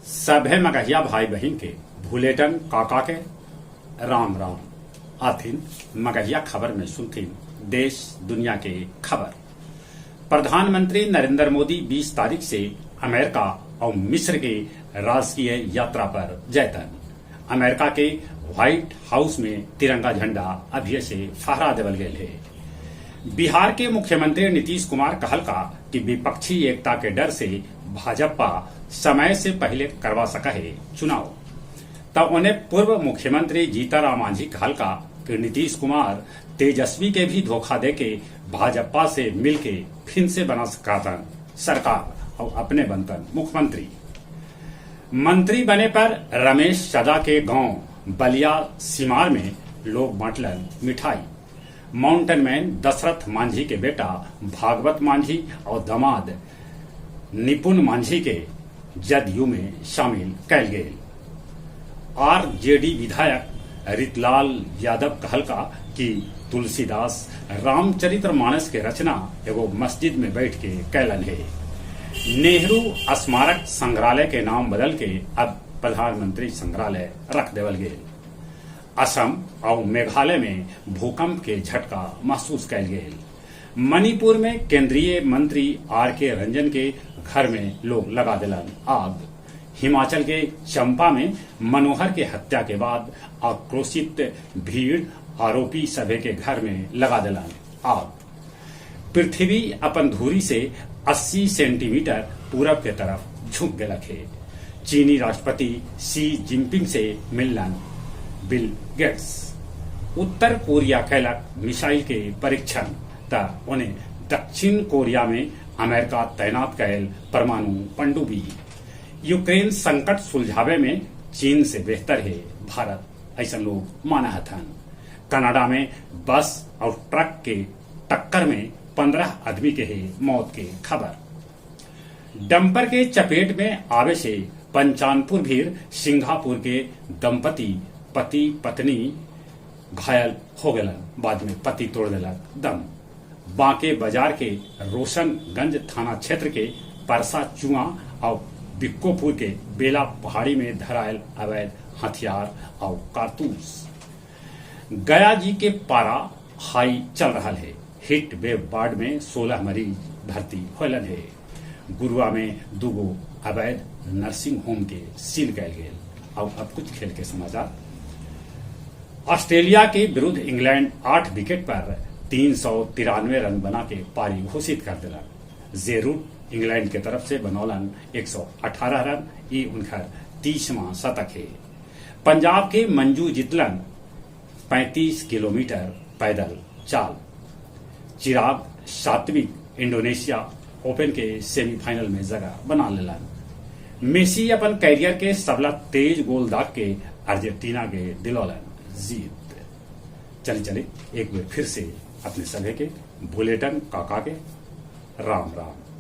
सभे मगहिया भाई बहिन के भुलेटन काका के राम राम। आथिन मगहिया खबर में सुनथिन देश दुनिया के खबर। प्रधानमंत्री नरेंद्र मोदी 20 तारीख से अमेरिका और मिस्र के राजकीय यात्रा पर जयतन। अमेरिका के व्हाइट हाउस में तिरंगा झंडा अभिये से फहरा देवल गेल हे। बिहार के मुख्यमंत्री नीतीश कुमार कहलका कि विपक्षी एकता के डर से भाजपा समय से पहले करवा सका हे चुनाव। त ओने पूर्व मुख्यमंत्री जीतनराम मांझी कहलका कि नीतीश कुमार तेजस्वी के भी धोखा देके भाजपा से मिलके फिन से बना सकातन सरकार और अपने बनतन मुख्यमंत्री। मंत्री बने पर रमेश सदा के गांव बलिया सिमार में लोग बांटलन मिठाई। माउंटेन मैन दशरथ मांझी के बेटा भागवत मांझी और दामाद निपुण मांझी के जदयू में शामिल कैल गेल। आरजेडी विधायक रितलाल यादव कहलका कि तुलसीदास रामचरितमानस के रचना एगो मस्जिद में बैठ के कैलन हे। नेहरू स्मारक संग्रहालय के नाम बदल के अब प्रधानमंत्री संग्रहालय रख देवल गेल। असम और मेघालय में भूकंप के झटका महसूस कैल गेल। मणिपुर में केंद्रीय मंत्री आर के रंजन के घर में लोग लगा दिलन आग। हिमाचल के चंपा में मनोहर के हत्या के बाद आक्रोशित भीड़ आरोपी सभे के घर में लगा दिलन आग। पृथ्वी अपन धुरी से 80 सेंटीमीटर पूरब के तरफ झुक गेलक हे। चीनी राष्ट्रपति शी जिनपिंग से मिललन बिल गेट्स। उत्तर कोरिया कैलक मिसाइल के परीक्षण त ओने दक्षिण कोरिया में अमेरिका तैनात कैल परमाणु पनडुब्बी। यूक्रेन संकट सुलझावे में चीन से बेहतर है भारत, ऐसा लोग माना हथन। कनाडा में बस और ट्रक के टक्कर में 15 आदमी के है मौत के खबर। डंपर के चपेट में आवे से पंचानपुर भीर सिंगापुर के दंपति पति पत्नी घायल हो गलन, बाद में पति तोड़ देलक दम। बांके बाजार के रोशनगंज थाना क्षेत्र के परसा चुआ और बिक्कोपुर के बेला पहाड़ी में धरायल अवैध हथियार और कारतूस। गया जी के पारा हाई चल रहा है। हिट वेव वार्ड में 16 मरीज भर्ती होलन है। गुरुआ में दूगो अवैध नर्सिंग होम के सील कैल गेल। और अब कुछ खेल के समाचार। ऑस्ट्रेलिया के विरुद्ध इंग्लैंड 8 विकेट पर 393 रन बना के पारी घोषित कर दिलक। जेरूट इंग्लैंड के तरफ से बनौलन 118 रन, ये उनकर 30वां शतक है। पंजाब के मंजू जितलन 35 किलोमीटर पैदल चाल। चिराग सात्विक इंडोनेशिया ओपन के सेमीफाइनल में जगह बना लेलन। मेसी अपन कैरियर के सबला तेज गोल दाग के अर्जेंटीना के दिलौलन जीत। चले चले एक बार फिर से अपने सभे के बुलेटिन काका के राम राम।